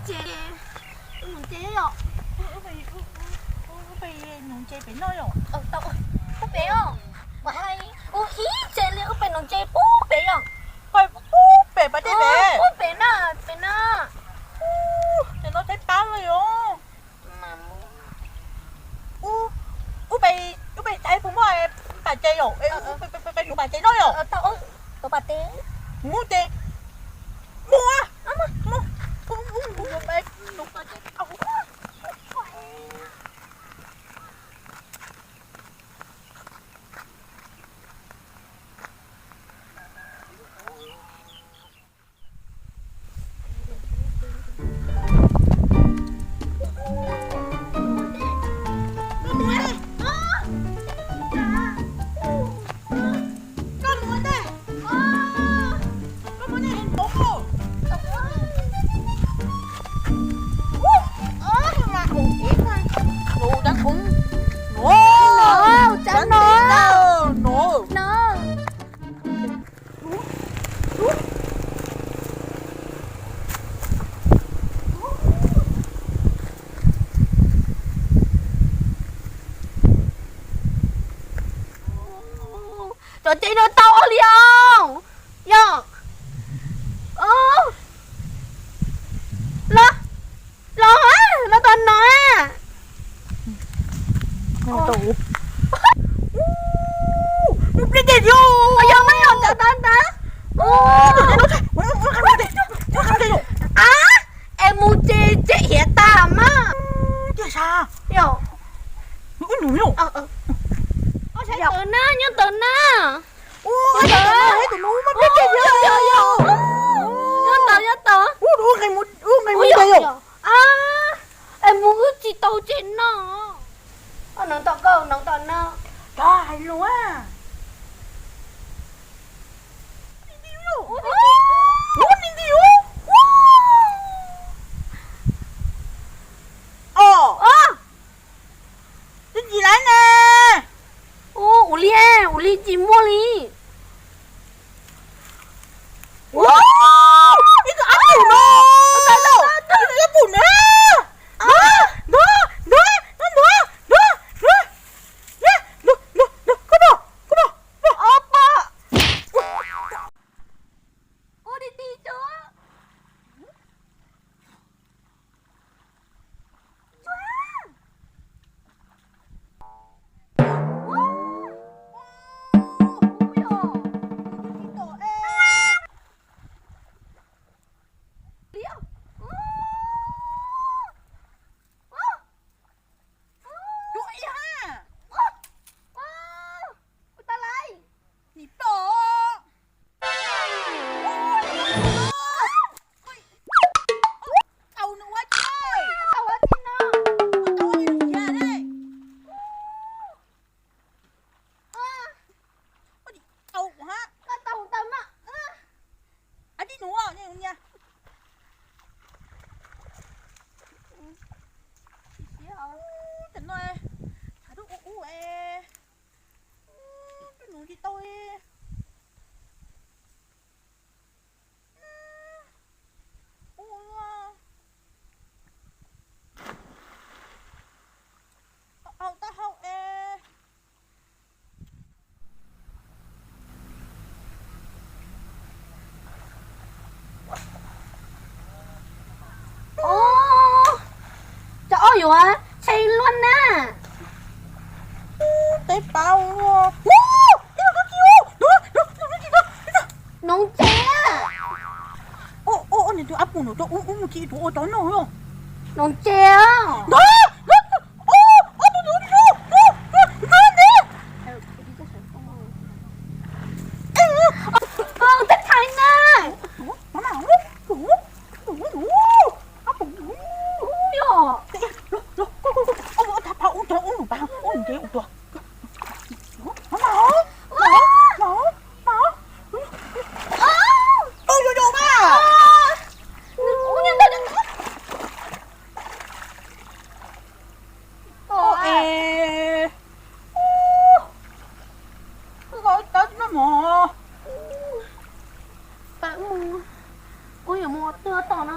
Ces wb mus ntses yom. Wb pem noj yom. Tau, wb pem os. Ua hais ua ib tses li wb pem noj ntses pub pem yom. Pub pem pas dej pem. Pub pem na, pem na. Ces no thaib pab los yom. Wb pem, wb pem thaib puas muaj pas ntses yom. Pem tuav pas ntses noj yom. Tau, tuav pas ntses. Mus ces mus. Cov tsev no tau ua li os. Yog. Los, los, los tom no. Mus pliag tiag yog. Yog mas yog cov ntawd ntag. A, es mus ces tsev hiav tas mas. Yog. Nyob ntawd na, nyob ntawd na. Nyob ntawd, nyob ntawd. Es mus wb tsis tau tsev noj. Noog tom koj, noog tom no. Cov hais lus. Ua li ntij. Os, twb tsis laib ne. Ua li, ua li tsis muaj li. Ib tug ab pum no, ib tug ab pum na. Ntag, ntag, ntag, ntag, ntag, ntag, ntag, koj pom, koj pom, koj pom. Ua li ntij tso. Cov no, ub, ub, ub, tus nus tsis tau. Ua, au, taub hau es. Cov oj yuav tshee luaj na. Teb pab ua. Noov tsev. Ua, ua, ua, nws tus ab pum no rau ub, ub mus tsis tus ua rau no. Noov tsev. Teb thaiv na. Ub, yuav mus ua twg tom no.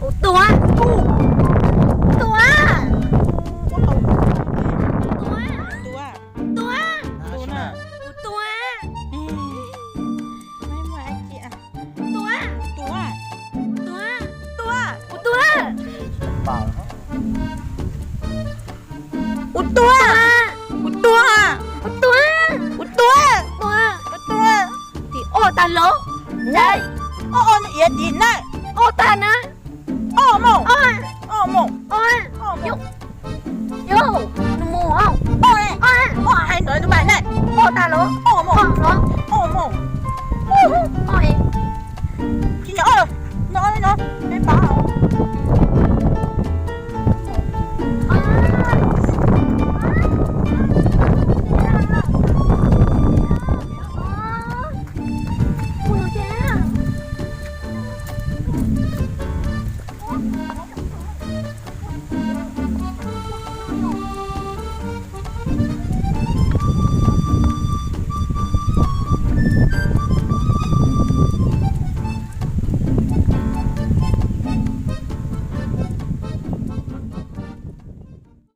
Kuv tuag. Kuv tuag. Kuv tuag. Kuv tuag. Kuv tuag. Kuv tuag. Kuv tuag. Kuv tuag. Kuv tuag. Kuv tuag. Kuv tuag. Kuv tuag. Kuv tuag. Tim oj tag los. Oj, oj, iav tim na. Oj tag na. Oj mus. Oj mus. Oj, oj mus. Oj, oj, hais ntawd tus pam na. Oj tag los.